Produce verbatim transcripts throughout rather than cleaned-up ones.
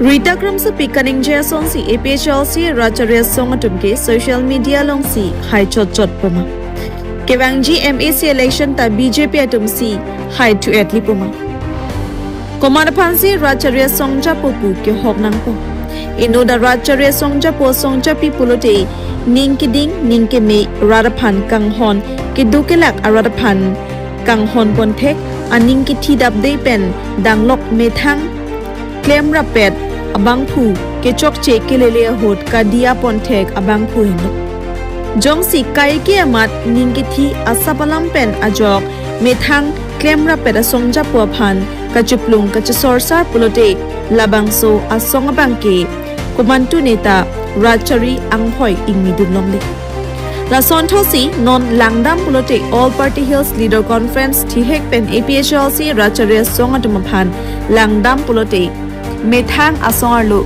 Rita Kramsapi kaningje asonsi A P H L C Ratchari asong atum ke social media alongsi hai chotchot poma. Kevangji M A C election ta B J P atumsi hai thuet li poma. Komat aphansi Ratchari asong japo pu kehok nangpo. Inut a Ratchari asong japo asong japi pulote ning keding ning keme rat aphan kanghon, keduk kelak arat aphan kanghon ponthek, aning kethi dapde pen danglok methang klem rapet abangphu, kechokche kelele ahut kadiya ponthek abangphu henlo. Jongsi kaike amat ning kethi asap alam pen ajok methang klem rapet asong japo aphan kachiplung kachisorsar pulote labangso asong abangke komantu neta Ratchari anghoi ingmidun longle. Lason thotsi non langdam pulote All Party Hills Leader Conference thihek pen A P H L C Ratchari asong atum aphan langdam pulote methang asong arlo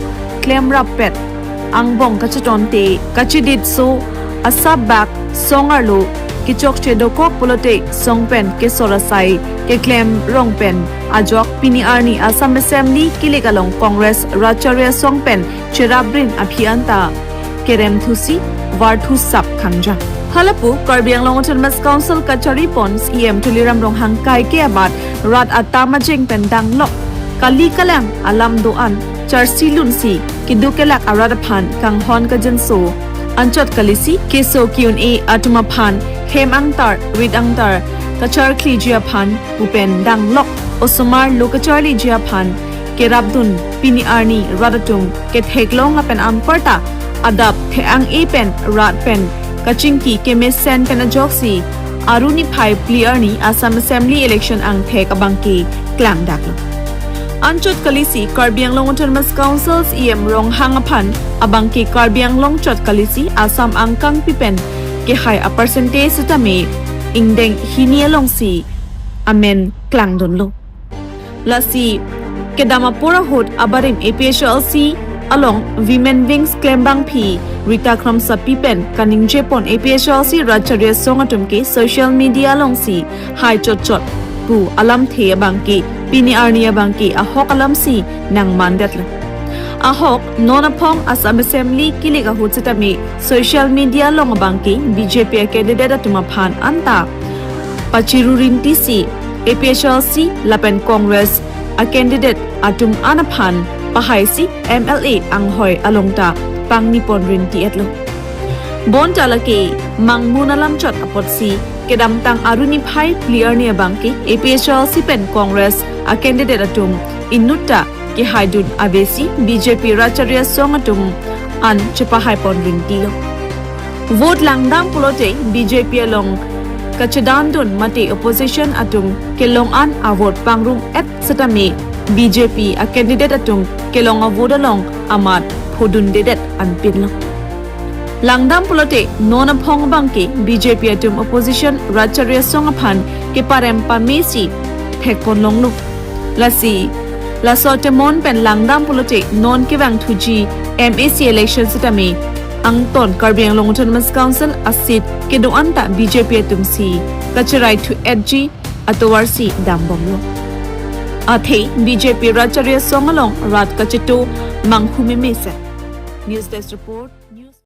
klem rapet angbong kachetonte kachiditso asap bak song arlo kechokche dokok pulote song pen kesor asai keklem rong pen ajok pini arni Assam Assembly kilik along Congress Ratchari asong pen cheraprin aphi anta kerem thusi varthu sap khangja. Halapu Karbi Anglong Autonomous Council kachari pon C E M Tuliram Ronghang kaike abat rat atam ajeng pen danglok kali kalang alam do-an charsi lunsi keduk kelak arat aphan kanghon kajinso anchot kalisi keso kiun-e atum aphan hem angtar rit angtar kacharkliji aphan pu pen danglok osomar lo kacharliji aphan kerapdun pini arni rat atum ketheklong lapen anparta adap the-ang-e pen rat pen kachingki kemesen pen ajoksi aru niphai phli arni Assam Assembly election angthek abangke klangdaklo. Anchot kalisi Karbi Anglong Autonomous Council C E M Ronghang aphan abangke Karbi Anglong chot kalisi Assam angkangpi pen kehai a percentage sitame ingdeng hini alongsi amen klangdunlo. Lasi kedam apor ahut abarim A P H L C along Women Wings klembangpi Rita Kramsapi pen kaningje pon A P H L C Ratchari asong atum ke social media alongsi hai chotchot pu alamthe abangke pini arni abangke ahok alamsi nangmandetlo. Ahok non aphong Assam Assembly kilik ahut sitame social media along abangke B J P a candidate atum aphan anta pachiru rinti si A P H L C lapen Congress a candidate atum an aphan pahaisi M L A anghoi along ta pangni pon rinti etlo. Bonta lake mangmun alam chot apotsi kedamtang aru niphai phli arni abangke A P H L C pen Congress a candidate atum inutta kehaidun avesi B J P Ratchari asong atum an chepahai pon rinti lo. Vote langdam pulote B J P along kachedandun mate opposition atum kelong an a vote pangrum et sitame B J P a candidate atum kelong a vote along amat phodundedet anpinlo. Langdam pulote non aphong abangke B J P atum opposition Ratchari asong aphan keparem pamesi thekpon longlo. Lasi laso temon pen langdam pulote non kevangthuji M A C election sitame angton Karbi Anglong Autonomous Council a seat kedo-an ta B J P atumsi kacherai thu etji atovarsi dambomlo. Athe B J P Ratchari asong along rat kacheto manghu meme se. News Desk Report.